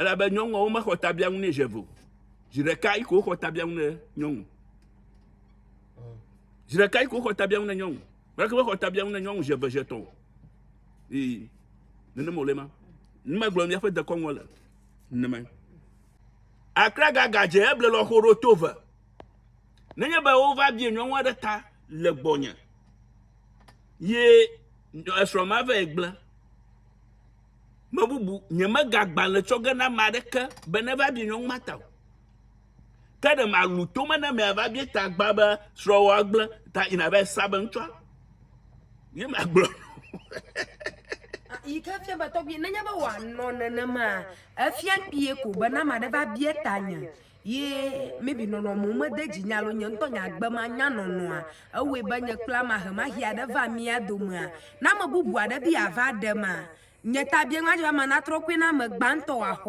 Elabe nyɔnuawo mexɔ tabiaŋu nɛ zi eve o. Zi ɖeka yi ko woxɔ tabiaŋu ne nyɔnu. Zi ɖeka yi ko woxɔ tabiaŋu ne nyɔnu. Gake mexɔ tabiaŋu ne nyɔnu zi eve zi etɔ̃ o. Ee, nenema wòle ma. Nu megblɔ míaƒe dekɔnua le nenema. Akraga gadze eble lɔƒo ɖo to ve. Nenye be wova bie nyɔnu aɖe ta le gbɔnye ye esrɔ̃ ma va yi gblẽ. Mebubu nyemegagbalẽ tsɔ ge na ame aɖeke be neva bie nyɔnu ma ta o. Ke ɖe malu tome ne amea va bie ta gbã be srɔ̃wòa gblẽ ta yina va sa be ŋutsua. Ye magblɔ. Yi ke fia be tɔgbi nenye be wòanɔ nenema efia kpuie ko be ne ame aɖe va bie tanye ye maybe nɔnɔmewo mede dzinye alo nye ŋutɔ nye agbe manya nɔnɔa ewɔe be nye kple ame hemahi aɖe va mía domea ne ame bubu aɖe be yeava ɖema nye ta bie ŋu adze be ame natrɔ koe na ame gbãtɔ wòaxɔ.